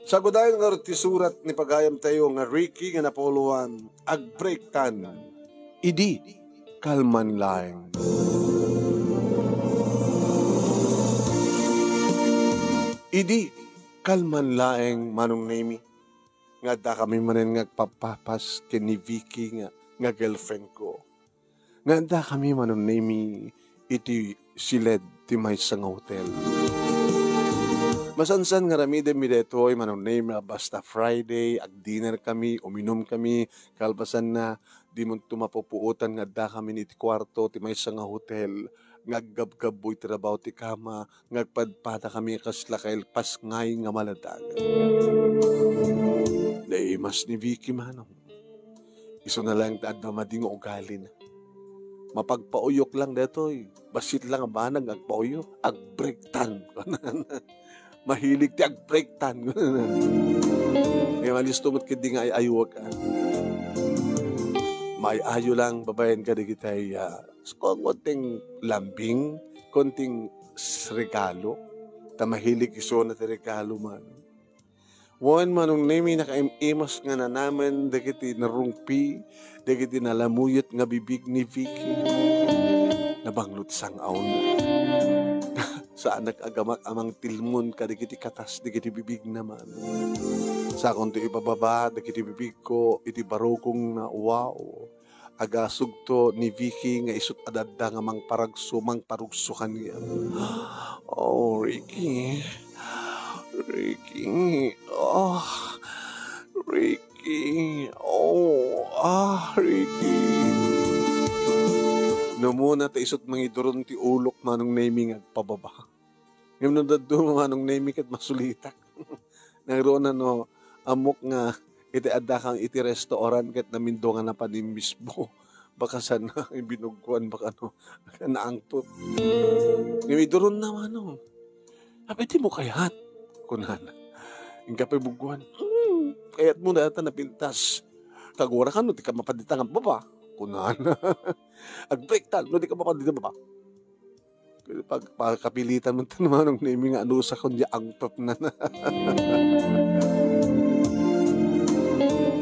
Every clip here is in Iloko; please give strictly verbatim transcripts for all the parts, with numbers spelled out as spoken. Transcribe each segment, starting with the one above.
Sagudayen ngarud ti surat ni pagayamtayo nga Ricky nga napuloan, agbreaktan. Idi kalman laeng. Idi kalman laeng, Manong Nemi, nga addakami manen nga agpappapas ken ni Vicky nga, nga girlfriend ko. Nga addakami, Manong Nemi, iti siled ti maysa nga hotel. Masansan nga aramidemmi daytoy, Manong Nemi, a basta Friday, agdinner kami, uminum kami, kalpasanna, dimonto mapupuotan nga addakami iti kuarto ti maysa nga hotel, nga aggabgabbuy ti rabaw ti kama, nga agpadpadakami a kasla kailpas ngay nga maladagan. Naimas ni Vicky, Manong. Isuna laeng ti adda madi nga ugalina. Mapagpauyok lang daytoy. Bassit lang a banag nga agpauyok. Agbreaktan. Mahilig ti agbreaktan. Nga malisto met ketdi nga ay-ayuak, ah. May-ayo lang babaen kadagitay, ah, konting lambing, konting s-, regalo. Ta mahilig isuna ti regalo, Manong. Wen, Manong Nemi, nakaim-imas nga nanamen dagiti narungpi, dagiti nalamuyot nga bibig ni Vicky. Nabanglo ti sang-awna. Saanak a gamak a mangtilmon kadagiti katas dagiti bibigna, Manong. Sakonto ipababa dagiti bibigko iti barukongna, wow. Agasugto ni Vicky nga isut' adda nga mangparagso, mangparugso kaniak. Oh, Ricky. Ricky. Oh, Ricky. Oh, ah, Ricky. No umuna ta isut' mangiduron ti ulok, Manong Nemi, nga agpababa. Ngem no dadduma, Manong Nemi, ket masulitak. Nangruna no ammok nga iti addakam iti restaurant ket namindungan a panimmisbo. Baka sana binuggoan, baka no, naangtot. Ngem iduronna, Manong. "Apay dimo kayat?" kunana. Inka pay buggoan. "Hmm, kayatmo dayta napintas. Kagura kano, dika mapadi ta nga baba," kunana. "Agbreaktan no dika mapadi ta baba." Pag-, pagkapilitan met ni Manong Nemi nga anusakon diay angtotna.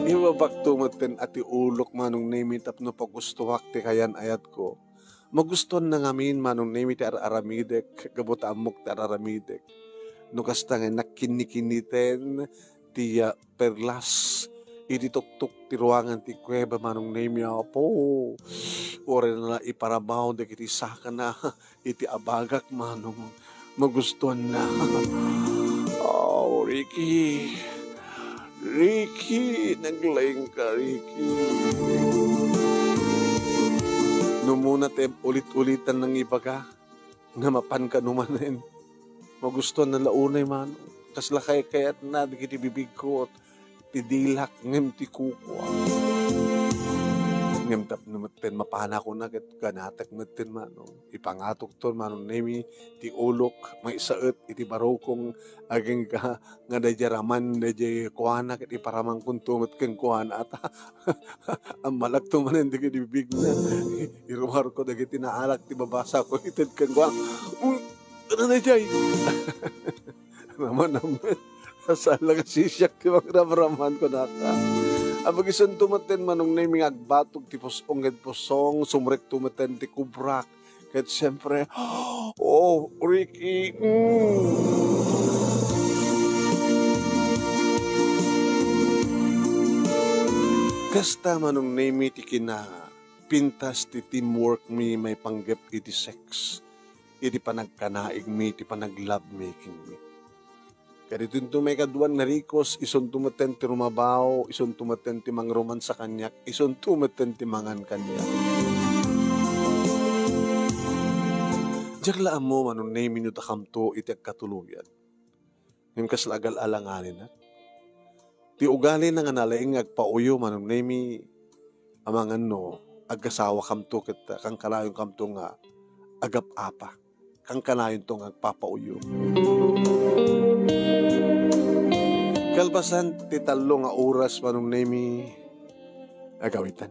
Ibabakto metten a ti ulok, Manong Nemi, tapno pagustoak ti kayan-ayatko. Magustoanna ngamin, Manong Nemi, ti ar-aramidek, gapu ta ammok ti ar-aramidek. No kasta nga nakkinnikinniten ti, ah, perlas iti tuktok ti ruangan ti kuweba, Manong Nemi, Apo. Uray na la iparabaw dagiti sakana iti abagak, Manong. Magustoanna. Oh, Ricky. Ricky, naglaingka, Ricky. No umuna ti ulit-ulitan nga ibaga nga mapan kano manen. Magustoanna la unay, Manong. Kasla kaykayatna dagiti bibigko, ti dilak ngem ti kukua. Ngem tapno metten mapanakon a ket kanatek metten, Manong. Ipangatokton, Manong Nemi, ti ulok, maisaet iti barukong agingga nga daydiay raman, daydiay kuana ket iparamankonto met kenkuana. Ata ammalakto manen dagiti bibigna. Iruarko dagiti naalak ti babasako ited kenkuana. Mm, ano na jay? Naman, naman. Saan lang sisiak ti mangrabraman ko nata. Apag isunto metten, Manong Nemi, nga agbatog ti pus-ong ket pusong, sumrekto metten ti kubrak. Ket siyempre, oh, Ricky, mm. Kasta, Manong Nemi, ti kinapintas ti teamwork mi maipanggep iti sex, iti panagkanaig mi, iti panag-love making mi. Kadito inton maikadua nga rikos, isunto metten ti rumabaw, isunto metten ti mangromansa kaniak, isunto metten ti mangan kaniak. Diak la ammo, Manong Nemi, no dakamto iti agkatuloyan. Ngem kasla agal-alanganin. Ti ugalina nga nalaing nga agpauyo, Manong Nemi, amangan no agkasawakamto ket kankanayonkamto nga agap-apa. Kankanayonto nga agpapauyo. Kalpasan ti tallo nga oras, Manong Nemi, agawitan.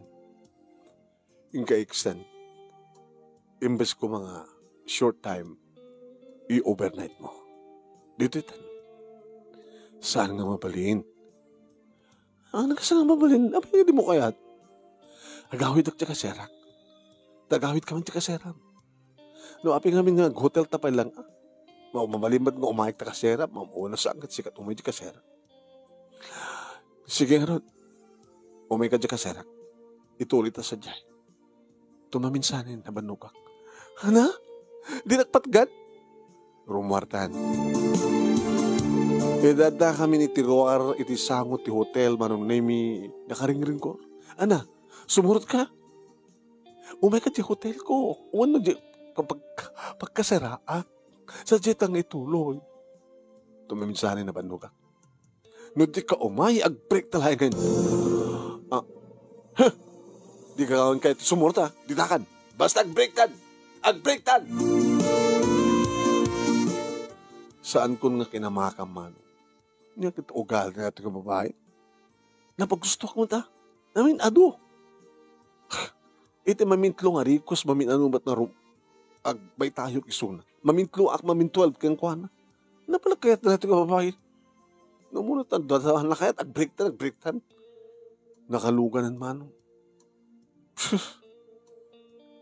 Inka extend. Imbes ko mga short time, i-overnight mo. Dito itan. Saan nga mabalin? Ano nga saan nga mabalin? Apay nga dimo kayat? Agawidek ti kaserak. Ta agawidka man ti kaseram. No, apay ngamin nga aghotelta pay lang, ah. Ma-, mabalin met nga umayek ta kaseram, ma-, no, saan ket sika ti umay ti kaseram. Sige ngarud. Umayka diay kaserak. Itulita sadiay. Tumaminsanen, nabannogak. Ana? Dinak patgan? Rummuartan. Iti addakamin iti ruar iti sango ti hotel, Manong Nemi, nakaringringkor. Ana, sumurotka? Umayka ti hotelko. Wenno diay pag-, pagkasaraak. Sadiay ta nga ituloy. Tumaminsanen, nabannogak. No dika umay, agbreakta laengen. Ah, huh! Dika kayat sumurot, ah. Ditakan. Basta agbreaktan. Agbreaktan! Saankon nga kinamakam, Manong. Nia ket ugali daytoy nga babai. Napagustoak met, ah. Namin-adu. Iti mamintlo nga request, mamin-ano met nga rum-, agbaytayok isuna. Mamintloak, mamintwelve kenkuana. Napalagayat daytoy nga babai. No, muna tan, dadahan na kayat, agbreaktan, agbreaktan. Nakaluganan, Manong. Sus.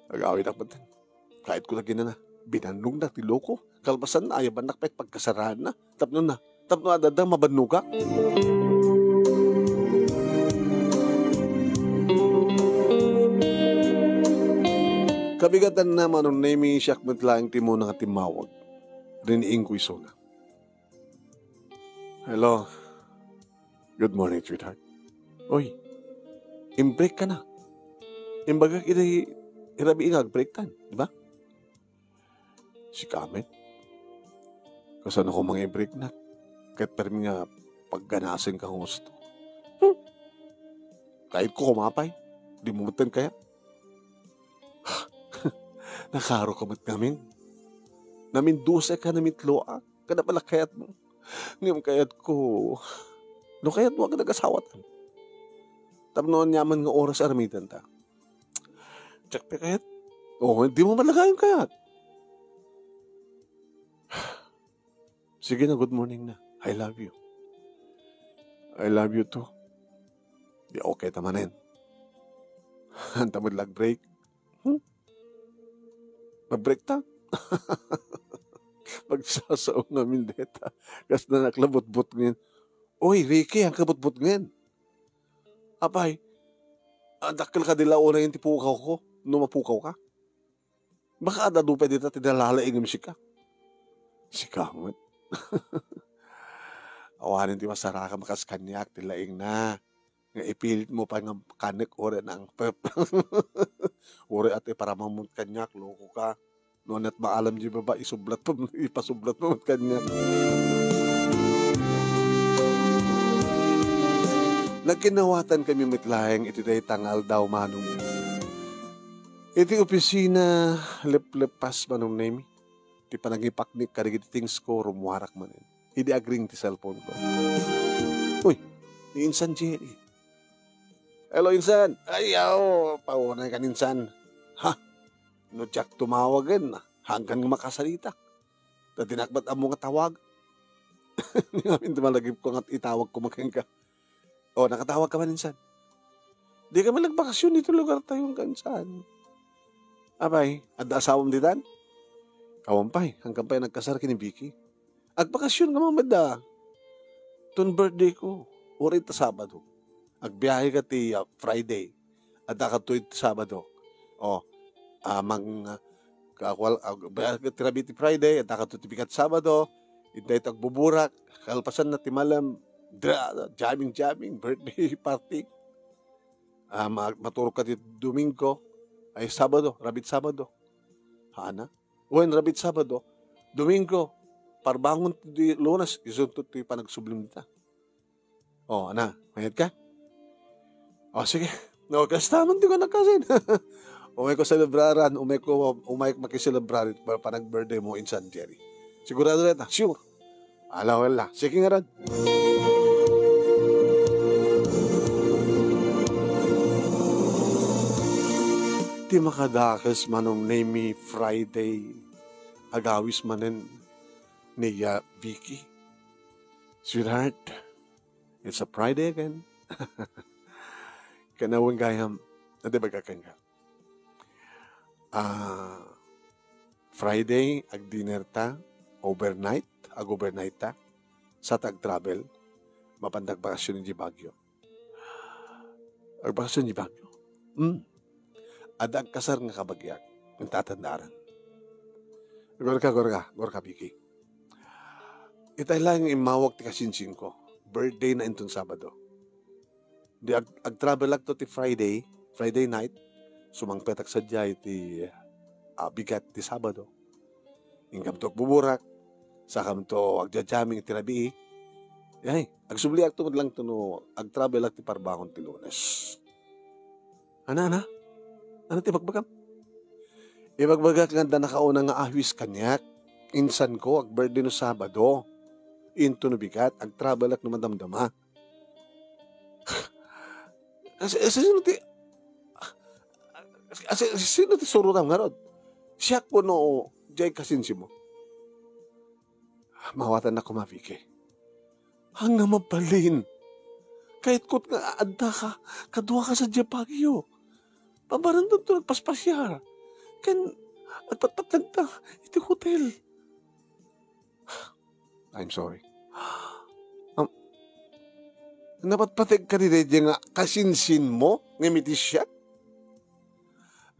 Agawidak met. Kayatko lagi na na. Binannognak ti loko. Kalpasanna, ayabannak pay pagkasaraanna. Tapno na. Tapno adda, mabannogak. Kabigatanna, Manong Nemi, siak met laeng ti umuna nga timmawag. Riniingko isuna. Hello. Good morning, sweetheart. Oy, imbreak ka na. Imbagak iti rabii nga agbreaktan, di ba? Sika met. Kasano ko mangibreaknak? Ket permi nga pagganasen ka nga gusto. Hmm. Kayatko kumapay. Dimo met kayat. Nakaro ka met ngamin. Namin dose ka, namin tlo a. Kada pala kayatmo. Ngem kayatko, no kayatmo, agnagasawatan. Tapno aniaman nga oras aramidenta. Check pa kayat? Oh, dimo man lagayon kayat. Sige na, good morning na. I love you. I love you too. Di okay ta manen. Anta met la agbreak. Hmm? Agbreak ta? Magsasao ngamin deta. Kasna naklabutbot ngamin. Oy, Ricky, ang kabutbot ngamin. Apay, ah, dakkel ka di la unay ti pukaw ko, no mapukaw ka. Baka adda adu pay dita ti nalalaingem sika. Sika met. Awanen ti masarakan bakas kaniak ti laingna. Nga ipilit mo pay nga kanek uri nangpep. Uri at iparamamon kaniak, loko ka. No net maalam di baba, isublat pa, ipasublat mo met kaniak. Nagkinnawatan kami met laeng iti dayta nga aldaw, Manong. Iti opisina, leplepas, Manong Nemi. Ti panangipaknik kadagiti things ko, rummuarak manen. Idi agring ti cellphone ko. Uy, ni Insan Jerry. Hello, Insan. Ay, aw, paunay kan, Insan. Ha? No diak tumawagen, hanggan nga makasaritak. Ta dinak met ammo nga tawag. Ngamin ti malagipko nga itawag ko makenka. O, nakatawag ka man, Insan? Di kami nagbakasyon iti lugar tayo, Insan. Apay, adda asawam ditan? Awan pay, hangkan pay nagkasar ken ni Vicky. Agbakasyon nga mamada. Ton birthday ko, uray ta Sabado. Agbiahe ka ti, ah, Friday. Adda ka to iti Sabado. O, ah, mang, ah, kakwal, ah, biahe ka ti rabii ti Friday, adda ka to ti bigat Sabado. Intay ta agbuburak, kalpasan na ti malem, dra-, jamming, jamming, birthday party. Ah, ma-, maturog ka ti Domingo, ay Sabado, rabii ti Sabado. Hana? Wen, rabii ti Sabado, Domingo, parbangon ti Lunes, isunto ti panagsublim dita. O, ana, mayat ka? O, sige. No, kasta man ti ko nagkasin. Umay ko selebraran, umay ko, umay ko makiselebrar iti pa-, panag-birthday mo, Insan Jerry. Sigurado na ta, sure. Ala, wala. Sige nga ran. Ti makadakes, Manong Nemi, Friday. Agawis manen ni, ah, Vicky. Sweetheart, it's a Friday again. Kanawan gayam, adi baga kenka. Ah, Friday, ag-dinner ta, overnight, ag-overnight ta, sa ta ag-travel, mapan ta agbakasyon idiay Baguio. Agbakasyon idiay Baguio? Hmm. Adda agkasar nga kabagiak, intatandaan. Gorka, gorka, gorka, Vicky. Itay laeng nga immawag ti kasinsingko. Birthday na inton Sabado. Di ag-, ag-travel-ak to ti Friday, Friday night. Sumangpetak sadiay ti, ah, bigat ti Sabado. Inkamto agbuburak, sakamto agja-jamming iti rabii. Ay, agsubliakto met lang to no ag-travel-ak ti parbangon ti Lunes. Ana, ana? Ana ti ibagbagam? Ibagbagak nga adda nakauna nga awis kaniak. Insan ko, ag-birthday no Sabado. Into no bigat, ag-travel-ak no madamdama. Asi, asi, sino ti, asi, sino ti surotam ngarud? Siak wenno diay kasinsimo? Mawatannak koma, Vicky. Haan nga mabalin. Kayatko nga addaka, kaduaka sadiay Baguio. Pabarendanto agpaspasiar. Ken agpatpatlanta iti hotel. I'm sorry. Am, napatpategka daydiay nga kasinsinmo ngem iti siak?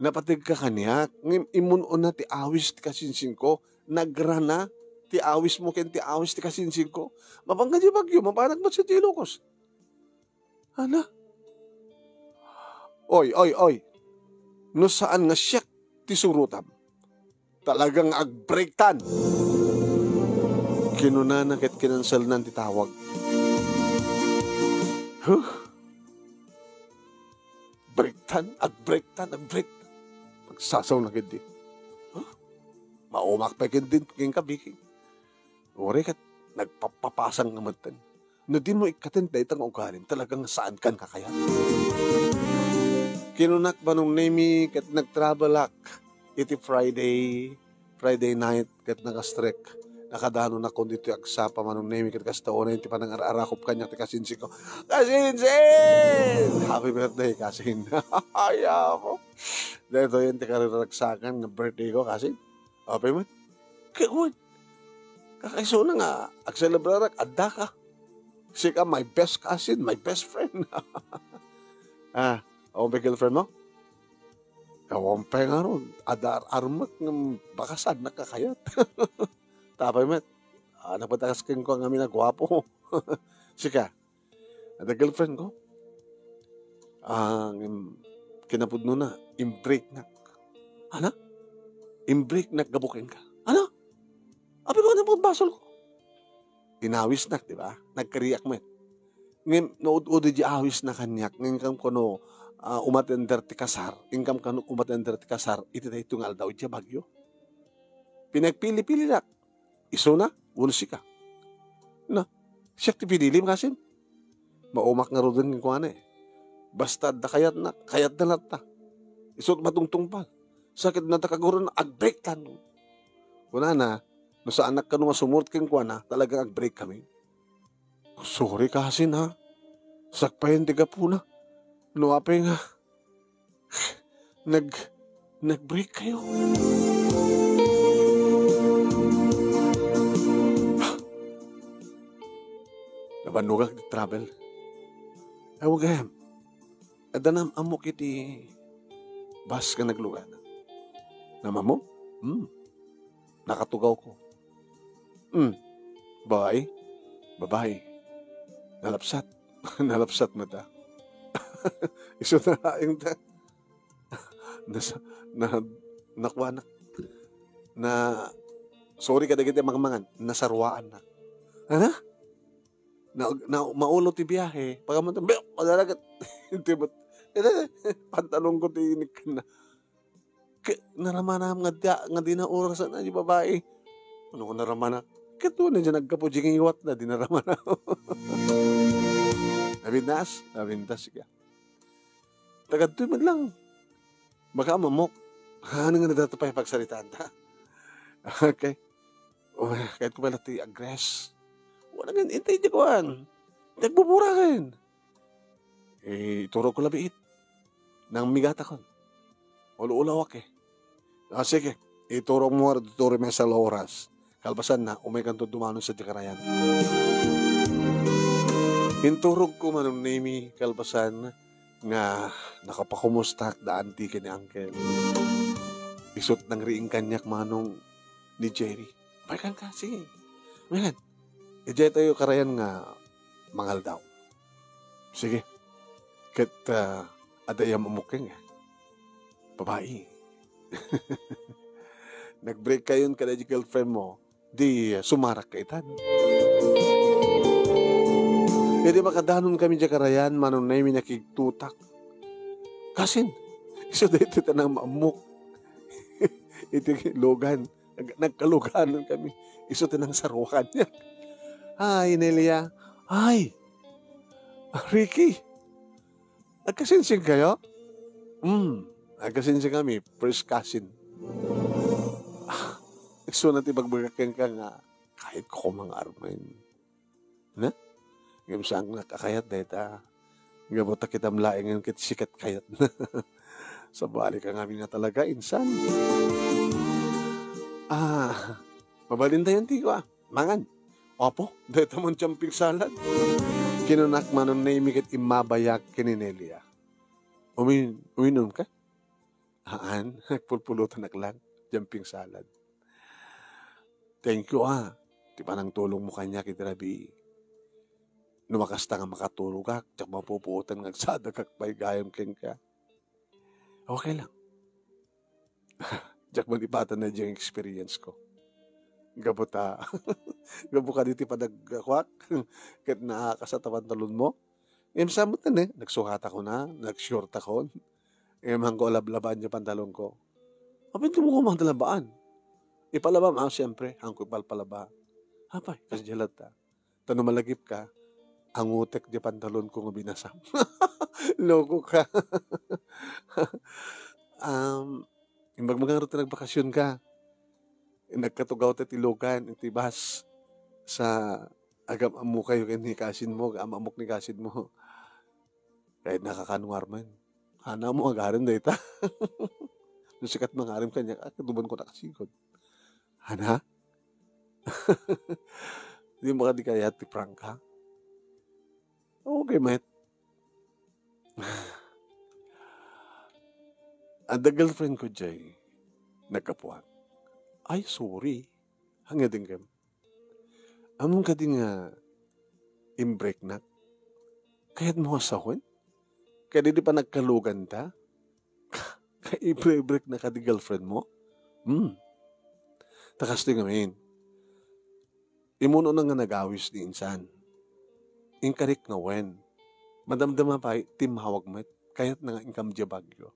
Napategka kaniak ngem immun-una ti awis ti kasinsingko, nagrana ti awismo ken ti awis ti kasinsingko. Mapan ka diay Baguio, mapanak met sadiay Ilocos. Ana? Oy, oy, oy. No saan nga siak ti surotam, talagang agbreaktan. Kinunana ket kinanselnan ti tawag. Huh? Breaktan, agbreaktan, agbreaktan. Agsasawnak idi. Huh? Maumak pay ken din, ken ka, Vicky. Uray ket nagpapapasang nga metten. No dimo ikkaten dayta nga ugalim, talagang saankan kakayat. Kinunak, Manong Nemi, ket nag-travel-ak iti Friday, Friday night, ket nakastrek. Nakadanonak kon ditoy agsapa, Manong Nemi, ket kasta unay ti panangar-arakop kaniak ti kasinsinko. Kasinsin! Happy birthday, kasin. Ay, apo. Daytoyen ti kariragsakan nga birthday ko, kasin. Apay met? Kay, wen, kakaisuna nga agselebrarak, addaka. Sika, my best cousin, my best friend. Ah, awan pay girlfriend mo? Awan pay ngarud. Adda ar-armek ngem baka saannak kakayat. Apay met? Ah, napatakas kenkuana ngamin a guapo. Sika, adda girlfriend ko. Ah, ngem kinapudnona, imbreaknak. Ana? Imbreaknak gapu kenka. Ana? Apay ko, ano pagbasolko? Inawisnak, di ba? Nagkariak met. Ngem, naud-udi di awisna kaniak. Ngem, inkam kuno, ah, umatender ti kasar. Inkam kuno umatender ti kasar. Iti daytoy nga aldaw, idiay Baguio. Pinagpili-pilinak. Isuna, wenno sika? Na, siak ti pinilim, kasin. Maumak ngaruden kenkuana, eh. Basta adda kayatna, kayatna latta. Isu ti matungtungpal. Sakit na ta kaguran, agbreaktan. Kunana, no saannak kano nga sumurot kenkuana, talagang agbreak kami. Sorry, kasin, ha? Sakbayan ti gapuna. No apay nga, nag-, nag-break kayo. Nabannogak ti travel. Awan gayam. Adda nam-ammok iti bus nga naglugana. Nam-ammom? Hmm. Nakatugawko. Hmm. Babae? Babae. Nalapsat. Nalapsat met a. Isu na laeng ta. Nas-, na, nakuanak. Na, sorry kadagiti mangmangan, nasaruaannak. Ana? Na, na, maulo ti biyahe, pagamantan, be, madaragat. Ti bat-, pantalon ko ti inikkan na. Ke, naramanam nga dia, nga dina orasan a di babae. Ano ko naramana? Ket no, na dyan nagkapo di ngiwat na, di naramana. Nabindas? Nabindas ka. Tagadtoy man lang. Baka mamok. Ano nga nadata pa yung pagsaritaan ta? Okay. Oh, kahit ko pala ti agres. Nagin, intay di kuan. Intay buburangen. Eh, iturogko labiit. Nangmigatakon. Ulaulawak, eh. Ah, sige. Iturogmo nga ditoy maysa nga oras. Kalpasanna, umaykanto dumanon sadiay karayan. Inturogko, Manong Nemy, kalpasan nga nakapakumustak da auntie ken ni uncle. Isut' nangriing kaniak manong ni Jerry. Umaykanka, sige. Umaykan. Idiay tayo karayan nga mangaldaw. Sige. Ket, ah, adda am-ammok kenka. Babai. Nag-break kayon kada di girlfriend mo, di sumarak ka itan. Idi makadanon kami diay karayan, Manong Nemy, nakigtutak. Kasin, isu daytoy ti nang-ammok. Iti lugan, nag-, nagkaluganan kami. Isu ti nangsaruakan niya. Ay, Nelia. Ay, Ricky. Nagkasinsing kayo? Hmm, nagkasinsing kami, first cousin. Ah, isu na ti ibagbagak kenka nga, kayatko koma nga armen. Na? Ngem saannak a kayat dayta. Gapu ta kitam laeng ket sika ti kayatna. Sabali ka ngamin nga talaga, insan. Ah, mabalintayon ti kua. Mangan. Apo, dayta man jumping salad. Kinunak, Manong Nemy, ket immabayak ken ni Nelia. Umin-, uminom ka? Haan, nagpulpulutan ak lang. Jumping salad. Thank you, ah. Ti panangtulong mo kaniak iti rabii. No makasta nga makaturogak, diak mapupuotan nga agsadakak pay gayam kenka. Okay lang. Diak man ipatan na diay experience ko. Gapu ta, gapu kadi ti panagkuak, ket naakas a ta pantalon mo. Ngem sa met ne, nagsukatakon a, nag-short akon. Ngem haanko a lablabaan diay pantalon ko. Apay, dimo koma lablabaan? Ipalabam a, siempre, haanko ipalpalaba. Apay, kasdiay latta. Ta no malagipka, angutek diay pantalon ko nga binasam. Loko ka. Um, imbag magarud ta nagbakasyon ka. Nagkatugaw ta ti lugan, iti bus, sa agam-ammo kayo ken ni cousin mo, agam-ammok ni cousin mo. Kayatnaka kano nga armen. Hanam mo agarem dayta. No sika ti mangarem kaniak, a, kaduman ko nakasigud. Hana? Dimo kadi kayat ti prangka? Okay met. Adda girlfriend ko diay naggapuak. Ay, sorry. Hangngad ngem. Ammom kadi nga imbreaknak? Kayatmo nga sawen? Kadi di panagkaluganta? Kaibre-break na kadi girlfriend mo? Hmm. Ta kastoy ngamin. Immuna nga nagawis ni insan. Inkarik nga wen. Madamdama pay, timmawag met. Kayatna nga inkam diay Baguio.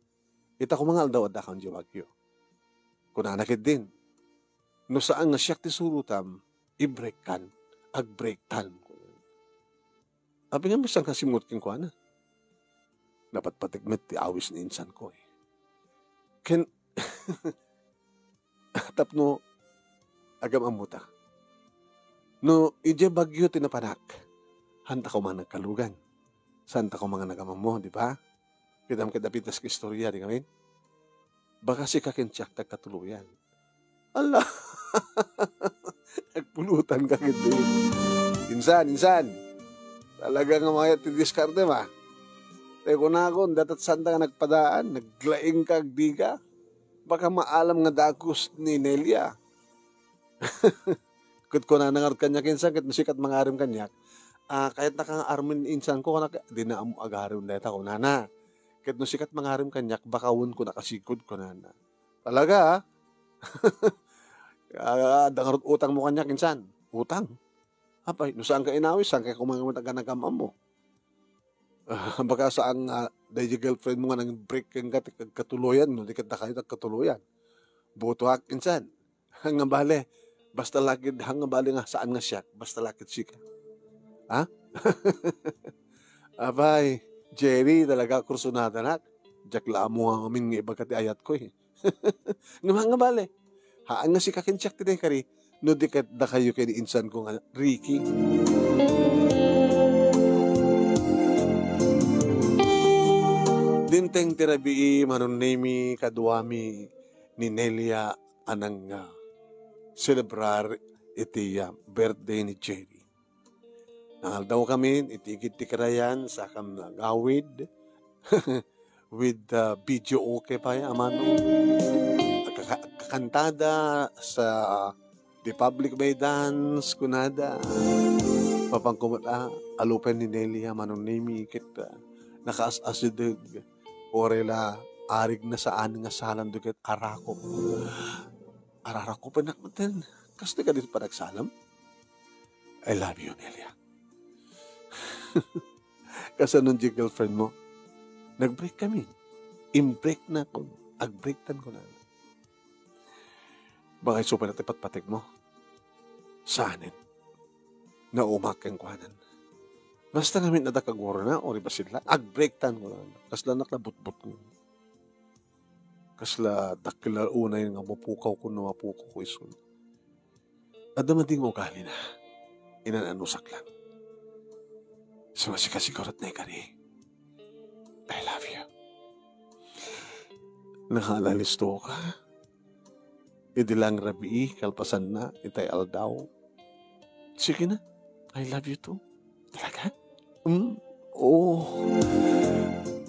Ita koma nga aldaw addakon diay Baguio. Kunana ketdin, "No saan nga siak ti surotam, i-break kan, ag-break tan." Apay nga, saan ka simngot kenkuana? Napatpateg met ti awis ni insan ko, eh. Ken, tapno agam-ammota. No idiay Baguio ti napanak, haanta koma nagkalugan. Saanta koma nga nagam-ammo, di ba? Kitam ket apintas nga istorya, di ngamin? Baka sika ken siak ti agkatuloyan. Ala! Nagpulutan ka ket di. Insan, insan. Talaga nga mayat ti diskarte, ma. Te kunakon, datat santa nga nagpadaan, naglaing ka, agdiga. Baka maalam nga dagus ni Nelia. Ket kunana ngarud kaniak, "Insan, ket no sika ti mangarem kaniak, a, kayatnaka nga armen ni insan ko," kunak, "Dina ammo agarem dayta," kunana. "Ket no sika ti mangarem kaniak, baka wenko nakasigud," kunana. Talaga, a? A, adda ngarud utangmo kaniak, insan? Utang? Apay, no saanka inawis, saanka koma nga agam-ammo? Baka saan nga, daydi girlfriend mo nga nang-break kenka ti agkatuloyan, no di ket dakayo ti agkatuloyan. Botoak, insan. Nga bale, basta la ket, nga bale nga saan nga siak, basta la ket sika. Ha? Apay, Jerry, talaga kursunadanak. Diak la ammo nga ngamin nga ibaga ti ayatko, eh. Ngem nga bale, haan nga sika ken siak ti naikari, no di ket dakayo ken ni insan ko nga Ricky. Dimteng ti rabii, Manong Nemi, kaduami ni Nelia a nang, ah, celebrar iti, ah, birthday ni Jerry. Nangaldawkami iti igid ti karayan, saka agawid with, ah, video okay pay a mano. Agkaka-, agkakantada sa the public may dance, kunada. Mapanko met a, alupen ni Nelia, Manong Nemi, ket, ah, nakaas-asideg. Uray la, arigna saan nga salanto ket arakop. Ararakopennak metten. Kastoy kadi panagsalam? I love you, Nelia. Kasano diay girlfriend mo? Nag-break kami. Im-break na kun. Ag-break tan kunana. Baka isu pay la ti patpategmo. Saanen? Naumak kenkuanan. Basta ngamin adda kagurona, uray bassit la, ag-break tan kunana. Kasla nakla butbutngen. Kasla dakkel la unay nga mapukaw kun no mapukaw ko isun. Adda met ding ugalina. Inan-anusak lang. Sika sigurot naikari. I love you. Nakaalalisto ka? Idi lang rabii, kalpasanna, itay aldaw. Sige na. I love you too. Talaga? Mm? Oo.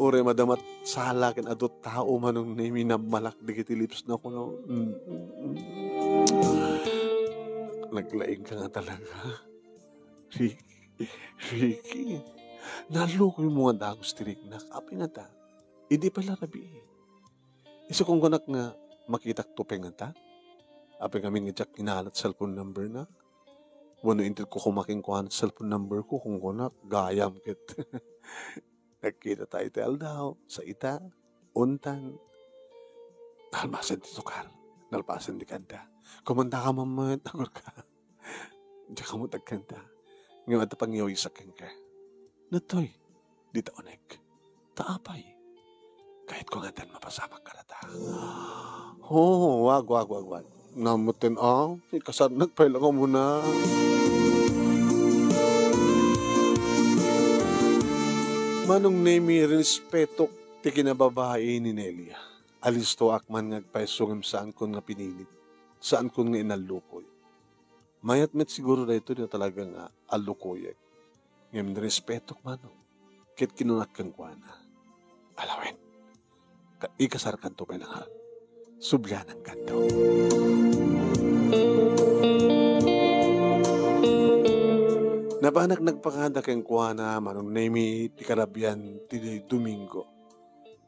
Uray madama ti sala ken adu ti tao, Manong Nemi, nammalak dagiti lips na kuno. Mm, mm, mm. Naglaing ka nga talaga. Ricky, Ricky, nalukoy mo nga dagus ti riknak. Apay ngata? Idi pay la rabii. Isu kungkunak nga makitak to pay ngata? Apay ngamin nga diak inala ti cellphone number na? Wenno inted ko koma kenkuana ti cellphone number ko, kungkunak, gayam ket. Nagkita tayo iti aldaw, sa ita, untan. Nalpasen ti tukar, nalpasen ti kanta. Kumanta ka man met, agurka. Diak kamo agkanta. Ngem adda pangyawyasak kenka. Ditoy, dita uneg. Ta apay? Kayatko nga addan mapasamak kadata. Oh, wag, wag, wag, wag. Namutin, ah, ikasarnak pay lang muna. Manong Nemi, rinespetok ti kinababain ni Nelia. Alistoak man nga agpayso ngem saankon nga pinilit. Saankon nga inallukoy. Mayat met siguro daytoy no talaga nga allukoyek. Ngem nirespetok, Manong, ket kinunak kenkuana, "Alawen, ka-, ikasarkanto pay la ngarud. Sublianankanto." Napanak nagpakada kenkuana, Manong Nemi, ti karabian ti Domingo.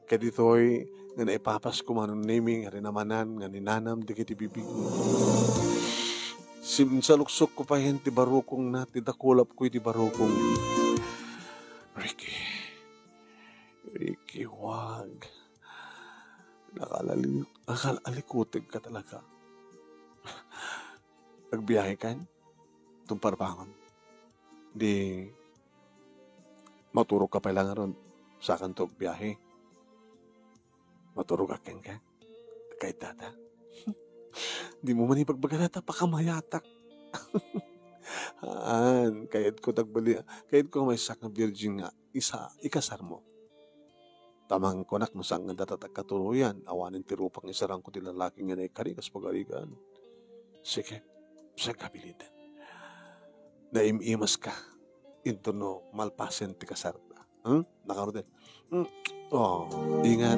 Ket ditoy nga naipapasko, Manong Nemi, nga rinamanan nga ninanam dagiti bibigmo. Sinsaluksokko payen ti barukongna, ti dakulapko iti barukong. Ricky, Ricky, wag. Nakalali-, nakalikutegka talaga. Agbiahe kan? Tumparbangon. Di maturog ka pay la ngarud, sakanto agbiahe. Maturogak kenka. Kayat data. Di mo man ibagbagana ta pakamayatak. Haan, kayatko tagbali-, kayatko maysak nga virgin nga isa, ikasarmo. Tamang kunak no saan nga data agkatuloyan, awanen ti rupang isarangko ti lalaki nga naikari kas pagarigan. Sige, sagabiliden. Naim-imas ka. Intono malpasen ti kasarta. Hmm? Nakaruten. Hmm. Oh, ingat.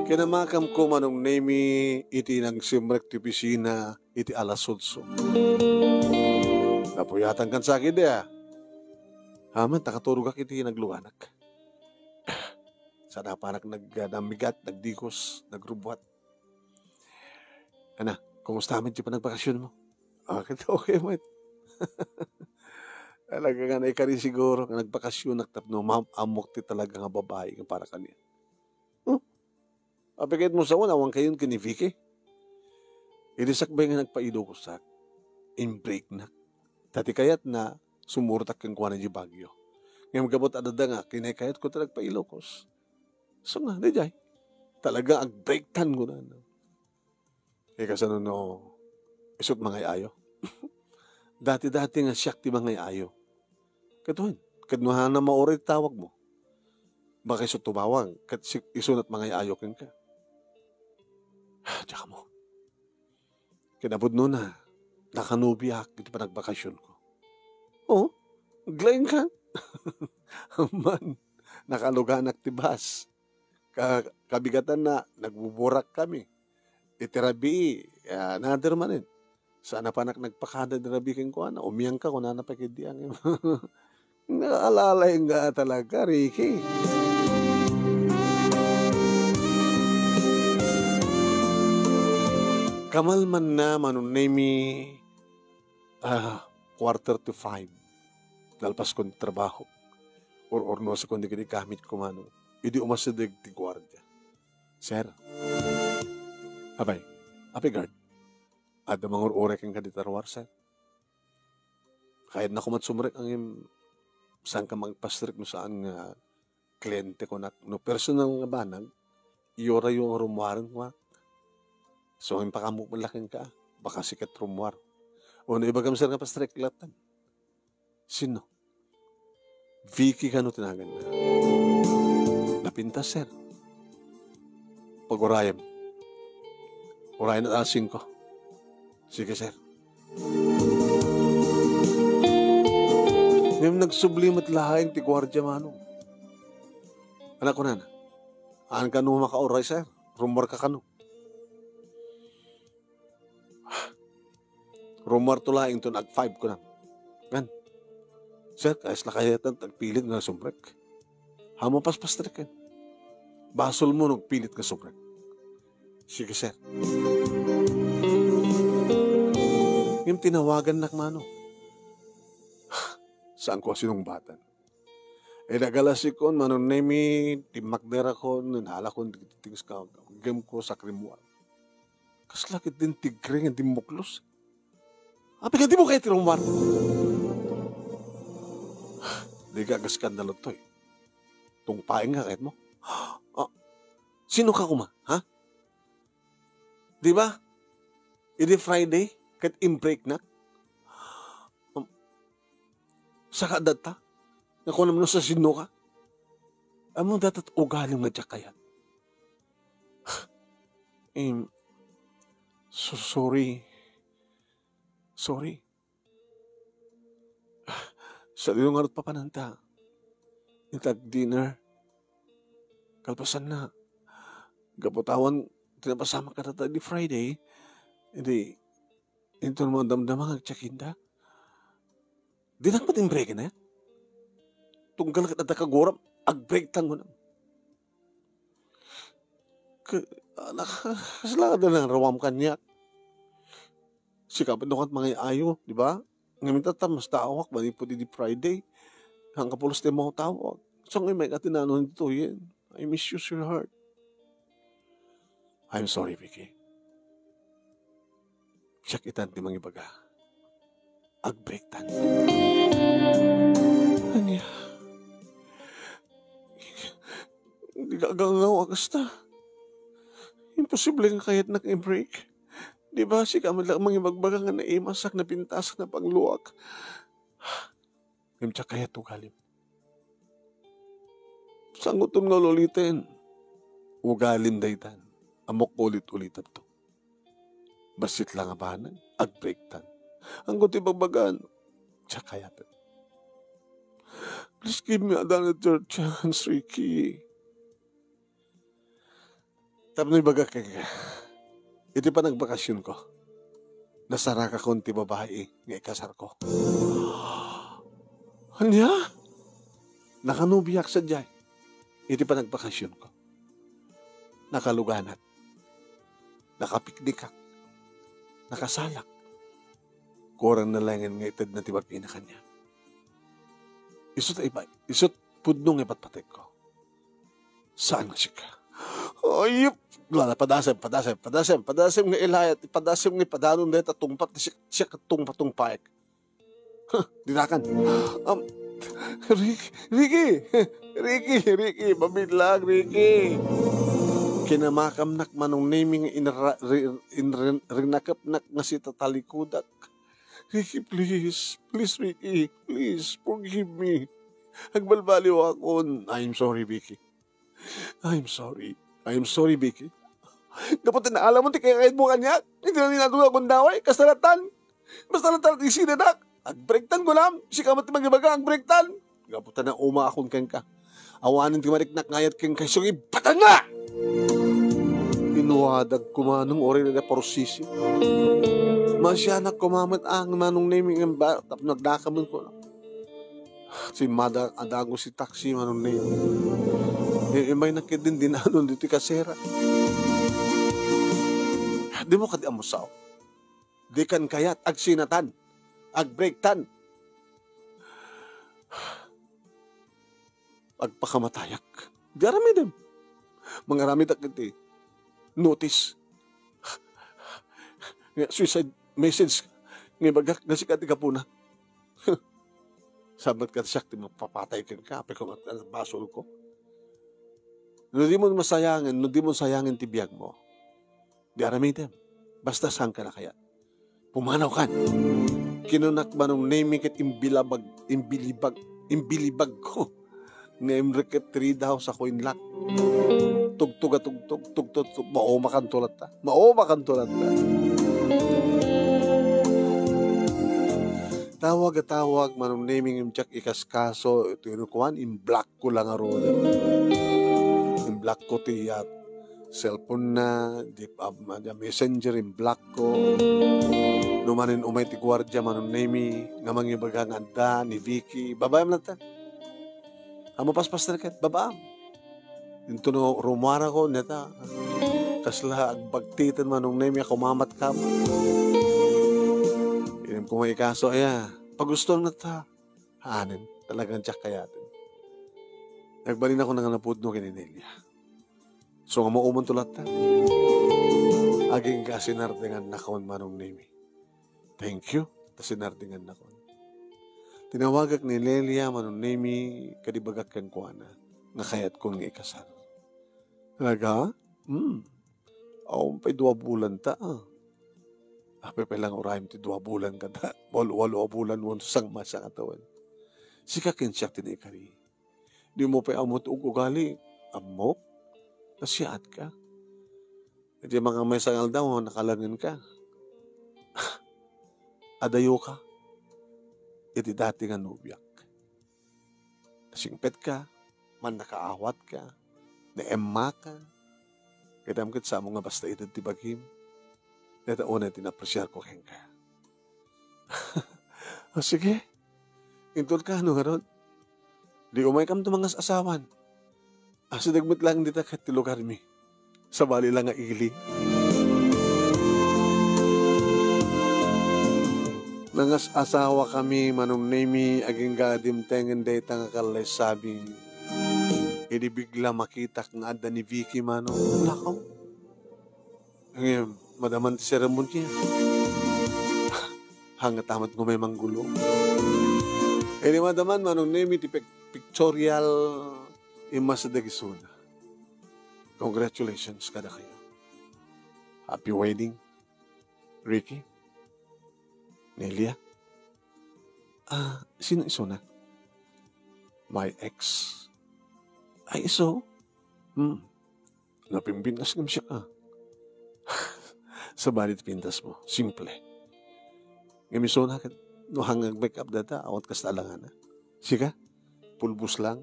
Kinamakamko, Manong Nemi, iti nagsimrek ti opisina iti alas otso. Napuyatan kan sakit, eh. Aman, nakaturogak iti nagluganak. Sa napanak nag-, namigat, nagdikos, nagrubbuat. Ana, kumusta met ti panagbakasyon mo? Ah, ket okay met. Talaga nga naikari siguro nga nagbakasyonak tapno maam-ammok ti talaga nga babai nga para kaniak. Huh? Apay kayat mo sawen, awan kayon ken ni Vicky? Idi sakbay nga nagpa-Ilocos, in-breaknak. Ta ti kayatna, sumurotak kenkuana idiay Baguio. Ngem gapu ta adda nga, kinakayatko ta nagpa-Ilocos. So nga, daydiay. Talaga, ag-breaktan ko na, no? Eh, kasano no, isut mangay-ayo? Dati-dati nga siak ti mangay-ayo. Ket wen, Ket no haanna mauray ti tawagmo, baka isu tumawag, ket si-, isunat mangay-ayo kenka. Diak ammo. Kinapudnona, nakanubiak iti panagbakasionko. Oh, aglaingka? Amman, nakaluganak ti bus. Ka-, kabigatanna, nagbuburakkami. Iti rabii, ah, nader manen. Saan a panak nagpakada ti rabii kenkuana. Umiangka, kunana pay ketdi, ngem naalalaingka talaga, Ricky. Kamalmanna, Manong Nemy, ah, quarter to five. Nalpaskon ti trabaho. Ur-urnosakon dagiti gamitko, Manong. Idi umasideg ti guardia. Sir. Apay, apay, guard. Adda mangur-uray kenka dita ruar, sir. Kayatnako met sumrek, ngem saanka mangpastrek no saan nga kliyente, kunak. No personal nga banag, iyurayo nga rummuaren, kunak. So, ngem pakaammo met la kenka, baka sika ti rummuar. O no ibagam, sir, nga pastrek latta. Sino? Vicky kano ti naganna. Napintas, sir. Pagurayem. Urayen alas singko. Sige, sir. Ngem nagsubli met laeng ti guardia, Manong. Anak, kunana, "Saan kano makauray, sir? Rummuarka kano?" Rummuarto laeng inton ag-five, kunam. Ngan, "Sir, kayatna kayatna ti agpilit nga sumrek. Haanmo paspastreken. Basolmo no agpilit nga sumrek." Sige, sir. Ngem tinawagannak, Manong. Saanko a sinungbatan. Idi alas singko, Manong Nemy, timmakderakon, nanalakon dagiti things nga aggemko, sakrimuar. Kasla ketdin tigre nga dimmuklos. Apay, kadimo kayat ti rummuar? Dika ageskandalo toy. Tungpaenka kayatmo. Ah, sinoka koma, ha? Di ba? Idi Friday, ket imbreaknak. Um, saka dayta, nga kunam no sasinoka. Ammom dayta ti ugalim nga diak kayat. Em, so-, sorry. Sorry. Sadino ngarud papananta? Inton ag-dinner. Kalpasanna, gapu ta awan ti napasamak kadata idi Friday, idi inton madamdama nga agcheck-inda. Dinak met imbreaken, eh? Tunggal ket adda kaguram, ag-breaktan kunam. Ka-, anak, kasla adda nangarawam kaniak? Sika met no ket mangay-ayo, di ba? Ngamin tatta, mas tawag, manipud idi Friday. Saan ka pulos ti mawtawag. So, ngay may katinano ditoyen. I miss you, sweetheart. I'm sorry, Vicky. Siak itan ti mangibaga. Ag-breaktan. Ania? Di ka agangaw a kasta. Imposible nga kayatnak i-break. Di ba, sika met la mangibagbaga nga naimasak, napintasak, napangluak. Ngem diak kayat ugalim. Sangoton nga uliten. Ugalim daytan. Ammok ulit-ulitanto. Bassit la nga banag, ag-breaktan. Anggo ti bagbagaan, diak kayaten. Please give me another chance, Ricky. Tapno ibagak kenka, iti panagbakasionko, nasarakakon ti babai nga ikasarko. Ania? Nakanubiak sadiay iti panagbakasionko. Nakaluganak. Nakapiknikak. Nakasalak. Kurang na laengen nga itedna ti bag-ina kaniak. Isu ta iba-, isu ti pudno nga ipatpategko. Saan nga sika? Ay, lala, padasem, padasem, padasem, padasem nga ilayat, padasem nga ipadanon dayta tungpat, siak, siak tungpa-, tungpaek. Huh, dinakan. Um, Rick-, Ricky! Ricky, Ricky, mabilang, Ricky! Kinamakamnak, Manong Nemy, nga inra-, ri-, inrin-, rinakepnak nga sitatalikudak. Ricky, please. Please, Ricky. Please, forgive me. Agbalbaliwakon. I'm sorry, Vicky. I'm sorry. I'm sorry, Vicky. Gapu ta naalamon ti kayatmo kaniak. Iti naninado nga gundaway, kasaratan. Basta lang talaga isinanak. Agbrektan ko lang. Sika met ti mangibaga, agbrektan. Gapu ta naumaakon kenka. Awanen ti mariknak nga ayat kenka, isu nga ibatanna! Inuadag ko manong uray na parursisi. Masianak ko mamet ang manong Nemi nga ba, tapno agdakamen ko. Simmada a dagus ti taksi manong Nemi. Immay na ketdin dinanon ditoy kasera. Dimo kadi amusaw. Dikan kayat, agsinatan, agbrektan. Agpakamatayak. Di aramidem. Mangaramid ak iti notice. Nga suicide message nga ibagak nga sika ti gapuna. Sabbat ka siak ti mapapatay kenka, apay ko mat-, basol ko. No di mo masayangan, no di mo sayangan ti biag mo, di aramidem. Basta saan ka nakayat. Pumanaw kan. Kinunak manong Nemi ket imbilabag, imbilibag, imbilibag ko. Nga imreket ti read house ako inlak. Tugtog a tugtog, tugtog, tugtog. Maumakan to latta. Maumakan to latta. Tawag a tawag, manong Nemi nga diak ikaskaso, iti kuan, imblock ko lang a roller. Imblock ko ti, ah, cellphone na, di, ah, di messenger, imblock ko. No manen umay ti guardia, manong Nemi, nga mangibaga nga adda ni Vicky. Babaem latta. Ammom paspasen ket, babaem. Intono rumuara ko, neta. Kasla agbagtiten manong Nemi, ako mamat ka. Inim ko nga ikaso, aya. Pagusto na ta. Anen, talagang diak kayaten. Nagbalin ako nga napudno ken ni Nelia. So, nga mauman to latta. Agingga sinardengannakon manong Nemi. Thank you, ta sinardengannakon. Tinawagak ni Nelia manong Nemi, kadi bagak kenkuana, nga kayatkon nga ikasar. Talaga? Hmm. Awan pay dua bulan ta, ah. Apay pay lang urayem ti dua bulan kada walo, walo a bulan wenno sangma sa katawan. Sika ken siak ti naikari. Di mo pay ammo ti ug-ugali. Ammok? Nasiaat ka. Iti mga maysa nga aldaw, nakalangen ka. Adayo ka. Iti dati nga nobiak. Singpet ka, mannakaawat ka, naemma ka. Ket ammom ket samo nga basta ited ti bagim. Dayta unay ti naapresiar ko kenka. O, sige. Inton ka, ano ngarud? Di umaykam to mangas-asawan. Asideg met laeng dita ket ti lugarmi. Sabali la nga ili. Nangas-asawakami, manong Nemi, agingga a dimtengen dayta nga kallaysabi. Idi bigla makitak nga adda ni Vicky, manong. Nakaw. Ngem, madaman ti seremonia. Hangata met nga umay manggulo. Idi madaman, manong Nemi, ti pic-, pictorial, immasideg isuna. Congratulations kadakayo. Happy wedding, Ricky. Nelia. Ah, sino isuna? My ex. Ay, isu? Hmm. Napimpintas ngem siak, ah. Sabali ti pintas mo. Simple. Ngem isuna ket no hang ag-make up dayta, awan kasta alangana. Sika? Pulbos lang.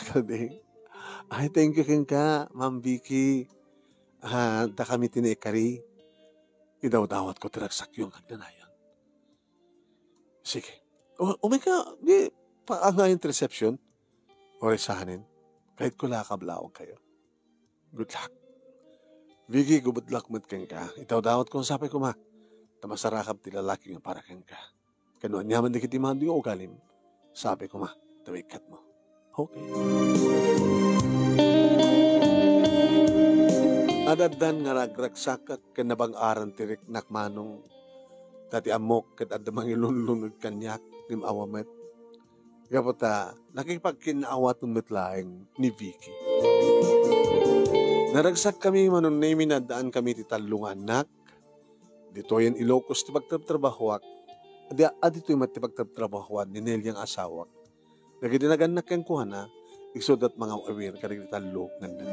Kadi. Ay, thank you kenka, Ma'am Vicky. Ah, dakami ti naikari. Idawdawatko ti ragsakyo nga agnanayon. Sige. O, umayka, di, paangayon ti reception. Uray sanen. Kayatko la a kablawag kayo. Good luck. Vicky, good luck met kenka. Idawdawatko, sapay koma. Ta masarakab ti lalaki nga para kenka. Ken no aniaman dagiti madi nga ugalim, sapay koma, ta maikkat mo. Okay. Ad-addan nga ragragsakak ken nabang-aran ti riknak manong, ta ti ammok ket adda mangilunlunod kaniak, ngem awa met. Gapu ta, nakipagkinaawaton met laeng ni Vicky. Naragsakkami, manong Nemi, nga addaankami ti tallo nga annak. Ditoyen Ilocos ti pagtrabtrabahoak. Adi, aditoy met ti pagtrabtrabahoan ni Nelia nga asawak. Dagiti nagannak kenkuana, isu da ti mangaw-awir kadagiti tallo nga annakda.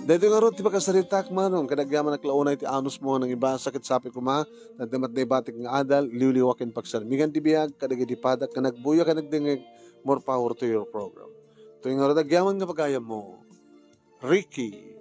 Daytoy ngarud ti pakasaritak, Manong, kadagyaman a kalauna iti anusmo nga nangibasa ket sapay koma, naddamat da ibatik nga adal, liwliwa ken pagsarmingan ti biag, kadagiti padak nga nagbuya ken nagdengngeg, more power to your program. Toy ngarud agyaman nga pagayammo, Ricky.